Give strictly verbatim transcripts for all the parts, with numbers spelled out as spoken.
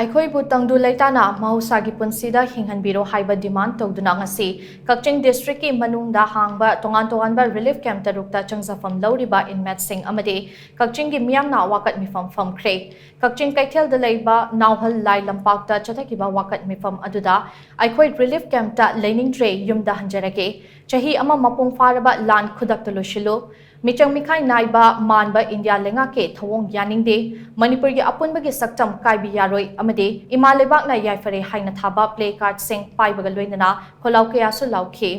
ꯑꯩꯈꯣꯏꯕꯨ ꯇꯪꯗꯨ ꯂꯩꯇꯥꯅ ꯃꯍꯧꯁꯥꯒꯤ ꯄꯨꯟꯁꯤꯗ ꯍꯤꯡꯍꯟꯕꯤꯔꯣ ꯍꯥꯏꯕ demand ꯇꯧꯗꯨꯅ ꯉꯁꯤ ꯀꯛꯆꯤꯡ districtꯀꯤ ꯃꯅꯨꯡꯗ ꯍꯥꯡꯕ ꯇꯣꯉꯥꯟ ꯇꯣꯉꯥꯟꯕ relief camp ꯇꯔꯨꯛꯇ ꯆꯪꯖꯐꯝ ꯂꯧꯔꯤꯕ inmateꯁꯤꯡ ꯑꯃꯗꯤ ꯀꯛꯆꯤꯡꯒꯤ ꯃꯤꯌꯥꯝꯅ ꯋꯥꯀꯠ ꯃꯤꯐꯝ ꯐꯝꯈ꯭ꯔꯦ꯫ ꯀꯛꯆꯤꯡ ꯀꯩꯊꯦꯜꯗ ꯂꯩꯕ ꯅꯥꯎꯍꯜ ꯂꯥꯏ ꯂꯝꯄꯥꯛꯇ ꯆꯠꯊꯈꯤꯕ ꯋꯥꯀꯠ ꯃꯤꯐꯝ ꯑꯗꯨꯗ ꯑꯩꯈꯣꯏ relief campꯇ ꯂꯩꯅꯤꯡꯗ꯭ꯔꯦ, ꯌꯨꯝꯗ ꯍꯟꯖꯔꯒꯦ꯫ ꯆꯍꯤ ꯑꯃ ꯃꯄꯨꯡ ꯐꯥꯔꯕ ꯂꯥꯟ ꯈꯨꯗꯛꯇ ꯂꯣꯏꯁꯤꯜꯂꯨ꯫ ꯃꯤꯆꯪ ꯃꯤꯈꯥꯏ ꯅꯥꯏꯕ ꯃꯥꯟꯕ ꯏꯟꯗꯤꯌꯥ ꯂꯩꯉꯥꯛꯀꯤ ꯊꯧꯑꯣꯡ ꯌꯥꯅꯤꯡꯗꯦ꯫ ꯃꯅꯤꯄꯨꯔꯒꯤ ꯑꯄꯨꯟꯕꯒꯤ ꯁꯛꯇꯝ ꯀꯥꯏꯕ ꯌꯥꯔꯣꯏ ꯑꯃꯗꯤ ꯏꯃꯥ ꯂꯩꯕꯥꯛꯅ ꯌꯥꯏꯐꯔꯦ ꯍꯥꯏꯅ ꯊꯥꯕ placardꯁꯤꯡ ꯄꯥꯏꯕꯒ ꯂꯣꯏꯅꯅ ꯈꯣꯜꯂꯥꯎ ꯀꯌꯥꯁꯨ ꯂꯥꯎꯈꯤ꯫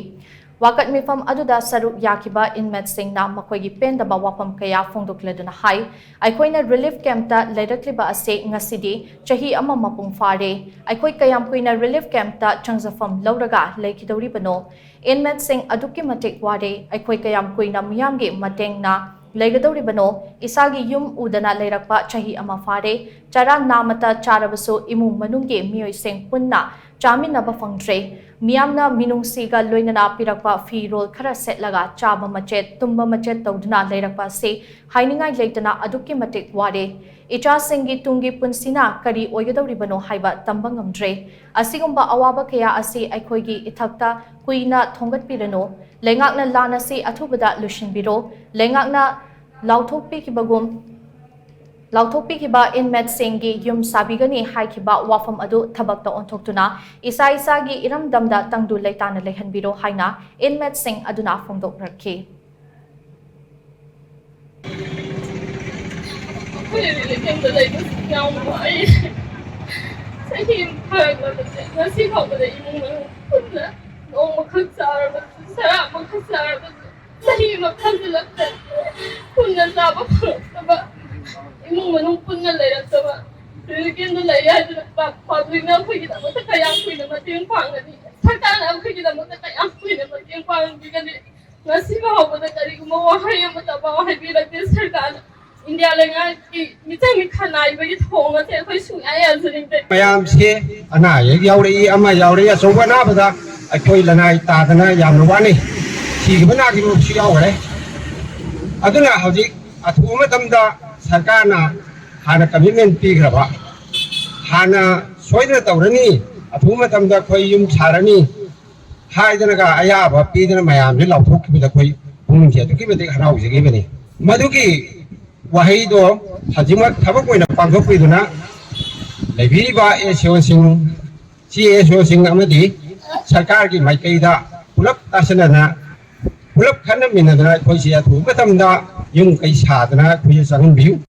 ꯋꯥꯀꯠ ꯃꯤꯐꯝ ꯑꯗꯨꯗ ꯁꯔꯨꯛ ꯌꯥꯈꯤꯕ inmateꯁꯤꯡꯅ ꯃꯈꯣꯏꯒꯤ ꯄꯦꯟꯗꯕ ꯋꯥꯐꯝ ꯀꯌꯥ ꯐꯣꯡꯗꯣꯛꯂꯗꯨꯅ ꯍꯥꯏ, ꯑꯩꯈꯣꯏꯅ relief campꯇ ꯂꯩꯔꯛꯂꯤꯕ ꯑꯁꯤ ꯉꯁꯤꯗꯤ ꯆꯍꯤ ꯑꯃ ꯃꯄꯨꯡ ꯐꯥꯔꯦ꯫ ꯑꯩꯈꯣꯏ ꯀꯌꯥꯝ ꯀꯨꯏꯅ relief campꯇ ꯆꯪꯖꯐꯝ ꯂꯧꯔꯒ ꯂꯩꯈꯤꯗꯧꯔꯤꯕꯅꯣ? Inmateꯁꯤꯡ ꯑꯗꯨꯛꯀꯤ ꯃꯇꯤꯛ ꯋꯥꯔꯦ꯫ ꯑꯩꯈꯣꯏ ꯀꯌꯥꯝ ꯀꯨꯏꯅ ꯃꯤꯌꯥꯝꯒꯤ ꯃꯇꯦꯡꯅ ꯂꯩꯒꯗꯧꯔꯤꯕꯅꯣ? ꯏꯁꯥꯒꯤ ꯌꯨꯝ ꯎꯗꯅ ꯂꯩꯔꯛꯄ ꯆꯍꯤ ꯑꯃ ꯐꯥꯔꯦ꯫ ꯆꯔꯥ ꯅꯥꯃꯇ ꯆꯥꯔꯕꯁꯨ ꯏꯃꯨꯡ ꯃꯅꯨꯡꯒꯤ ꯃꯤꯑꯣꯏꯁꯤꯡ ꯄꯨꯟꯅ ꯆꯥꯃꯤꯟꯅꯕ ꯐꯪꯗ꯭ꯔꯦ꯫ ꯃꯤꯌꯥꯝꯅ ꯃꯤꯅꯨꯡꯁꯤꯒ ꯂꯣꯏꯅꯅ ꯄꯤꯔꯛꯄ ꯐꯤꯔꯣꯜ ꯈꯔ ꯁꯦꯠꯂꯒ ꯆꯥꯕ ꯃꯆꯦꯠ, ꯇꯨꯝꯕ ꯃꯆꯦꯠ ꯇꯧꯗꯨꯅ ꯂꯩꯔꯛꯄ ꯑꯁꯤ ꯍꯥꯏꯅꯤꯡꯉꯥꯏ ꯂꯩꯇꯅ ꯑꯗꯨꯛꯀꯤ ꯃꯇꯤꯛ ꯋꯥꯔꯦ꯫ ꯏꯆꯥꯁꯤꯡꯒꯤ ꯇꯨꯡꯒꯤ ꯄꯨꯟꯁꯤꯅ ꯀꯔꯤ ꯑꯣꯏꯒꯗꯧꯔꯤꯕꯅꯣ ꯍꯥꯏꯕ ꯇꯝꯕ ꯉꯝꯗ꯭ꯔꯦ꯫ ꯑꯁꯤꯒꯨꯝꯕ ꯑꯋꯥꯕ ꯀꯌꯥ ꯑꯁꯤ ꯑꯩꯈꯣꯏꯒꯤ ꯏꯊꯛꯇ ꯀꯨꯏꯅ ꯊꯣꯡꯒꯠꯄꯤꯔꯅꯨ꯫ ꯂꯩꯉꯥꯛꯅ ꯂꯥꯟ ꯑꯁꯤ ꯑꯊꯨꯕꯗ ꯂꯣꯏꯁꯤꯟꯕꯤꯔꯣ꯫ ꯂꯩꯉꯥꯛꯅ ꯂꯥꯎꯊꯣꯛꯄꯤꯈꯤꯕꯒꯨꯝ, ꯂꯥꯎꯊꯣꯛꯄꯤꯈꯤꯕ inmateꯁꯤꯡꯒꯤ ꯌꯨꯝ ꯁꯥꯕꯤꯒꯅꯤ ꯍꯥꯏꯈꯤꯕ ꯋꯥꯐꯝ ꯑꯗꯨ ꯊꯕꯛꯇ ꯑꯣꯟꯊꯣꯛꯇꯨꯅ ꯏꯁꯥ ꯏꯁꯥꯒꯤ ꯏꯔꯝꯗꯝꯗ ꯇꯪꯗꯨ ꯂꯩꯇꯥꯅ ꯂꯩꯍꯟꯕꯤꯔꯣ ꯍꯥꯏꯅ inmateꯁꯤꯡ ꯑꯗꯨꯅ ꯐꯣꯡꯗꯣꯛꯂꯛꯈꯤ꯫ ꯑꯩꯈꯣꯏ relief campꯇ ꯂꯩꯕꯁꯤ ꯌꯥꯝ ꯋꯥꯏ꯫ ꯆꯍꯤ ꯑꯃ ꯐꯥꯔꯛꯂꯕꯁꯦ ꯉꯁꯤ ꯐꯥꯎꯕꯗ ꯏꯃꯨꯡ ꯃꯅꯨꯡ ꯄꯨꯟꯅ ꯅꯣꯡꯃꯈꯛ ꯆꯥꯔꯕꯁꯨ, ꯆꯔꯥ ꯑꯃꯈꯛ ꯆꯥꯔꯕꯁꯨ, ꯆꯍꯤ ꯑꯃ ꯐꯥꯖꯤꯜꯂꯛꯇ꯭ꯔꯦ꯫ ꯄꯨꯟꯅ ꯆꯥꯕ ꯐꯪꯉꯛꯇꯕ, ꯏꯃꯨꯡ ꯃꯅꯨꯡ ꯄꯨꯟꯅ ꯂꯩꯔꯛꯇꯕ, relief campꯇ ꯂꯩꯔꯦ ꯍꯥꯏꯗꯨꯅ ꯄꯥ-, publicꯅ ꯑꯩꯈꯣꯏꯒꯤꯗꯃꯛꯇ ꯀꯌꯥꯝ ꯀꯨꯏꯅ ꯃꯇꯦꯡ ꯄꯥꯡꯒꯅꯤ? ꯁꯔꯀꯥꯔꯅ ꯑꯩꯈꯣꯏꯒꯤꯗꯃꯛꯇ ꯀꯌꯥꯝ ꯀꯨꯏꯅ ꯃꯇꯦꯡ ꯄꯥꯡꯕꯤꯒꯅꯤ? ꯉꯁꯤ ꯐꯥꯎꯕꯗ ꯀꯔꯤꯒꯨꯝꯕ ꯋꯥꯍꯩ ꯑꯃꯠꯇ ꯐꯥꯎ ꯍꯥꯏꯕꯤꯔꯛꯇꯦ ꯁꯔꯀꯥꯔꯅ꯫ ꯏꯟꯗꯤꯌꯥ ꯂꯩꯉꯥꯛꯀꯤ ꯃꯤꯆꯪ ꯃꯤꯈꯥ ꯅꯥꯏꯕꯒꯤ ꯊꯧꯑꯣꯡ ꯑꯁꯦ ꯑꯩꯈꯣꯏ ꯁꯨꯡꯌꯥ ꯌꯥꯖꯅꯤꯡꯗꯦ꯫ ꯃꯌꯥꯝꯁꯦ ꯑꯅꯥ ꯑꯌꯦꯛ ꯌꯥꯎꯔꯛꯏ, ꯑꯃ ꯌꯥꯎꯔꯛꯏ, ꯑꯆꯧꯕ ꯑꯅꯥꯕꯗ ꯑꯩꯈꯣꯏ ꯂꯅꯥꯏ ꯇꯥꯗꯅ ꯌꯥꯝꯅ ꯋꯥꯅꯩ꯫ ꯁꯤꯈꯤꯕ ꯅꯥꯈꯤꯕꯁꯨ ꯌꯥꯎꯈ꯭ꯔꯦ꯫ ꯑꯗꯨꯅ ꯍꯧꯖꯤꯛ ꯑꯊꯨꯕ ꯃꯇꯝꯗ ꯁꯔꯀꯥꯔꯅ ꯍꯥꯟꯅ commitment ꯄꯤꯈ꯭ꯔꯕ ꯍꯥꯟꯅ ꯁꯣꯏꯗꯅ ꯇꯧꯔꯅꯤ, ꯑꯊꯨꯕ ꯃꯇꯝꯗ ꯑꯩꯈꯣꯏ ꯌꯨꯝ ꯁꯥꯔꯅꯤ ꯍꯥꯏꯗꯅꯒ ꯑꯌꯥꯕ ꯄꯤꯗꯅ ꯃꯌꯥꯝꯁꯦ ꯂꯥꯎꯊꯣꯛꯈꯤꯕꯗ ꯑꯩꯈꯣꯏ ꯄꯨꯛꯅꯤꯡꯁꯦ ꯑꯗꯨꯛꯀꯤ ꯃꯇꯤꯛ ꯍꯔꯥꯎꯖꯈꯤꯕꯅꯤ꯫ ꯃꯗꯨꯒꯤ ꯋꯥꯍꯩꯗꯣ ꯍꯧꯖꯤꯛꯃꯛ ꯊꯕꯛ ꯑꯣꯏꯅ ꯄꯥꯡꯊꯣꯛꯄꯤꯗꯨꯅ ꯂꯩꯕꯤꯔꯤꯕ ꯑꯦꯁ ꯑꯣꯁꯤꯡ, ꯁꯤ ꯑꯦꯁ ꯑꯣꯁꯤꯡ ꯑꯃꯗꯤ ꯁꯔꯀꯥꯔꯒꯤ ꯃꯥꯏꯀꯩꯗ ꯄꯨꯂꯞ ꯇꯥꯁꯤꯟꯅꯗꯅ, ꯄꯨꯂꯞ ꯈꯟꯅꯃꯤꯟꯅꯗꯅ ꯑꯩꯈꯣꯏꯁꯦ ꯑꯊꯨꯕ ꯃꯇꯝꯗ ꯌꯨꯝ ꯀꯩ ꯁꯥꯗꯅ ꯑꯩꯈꯣꯏꯁꯦ ꯆꯪꯍꯟꯕꯤꯌꯨ꯫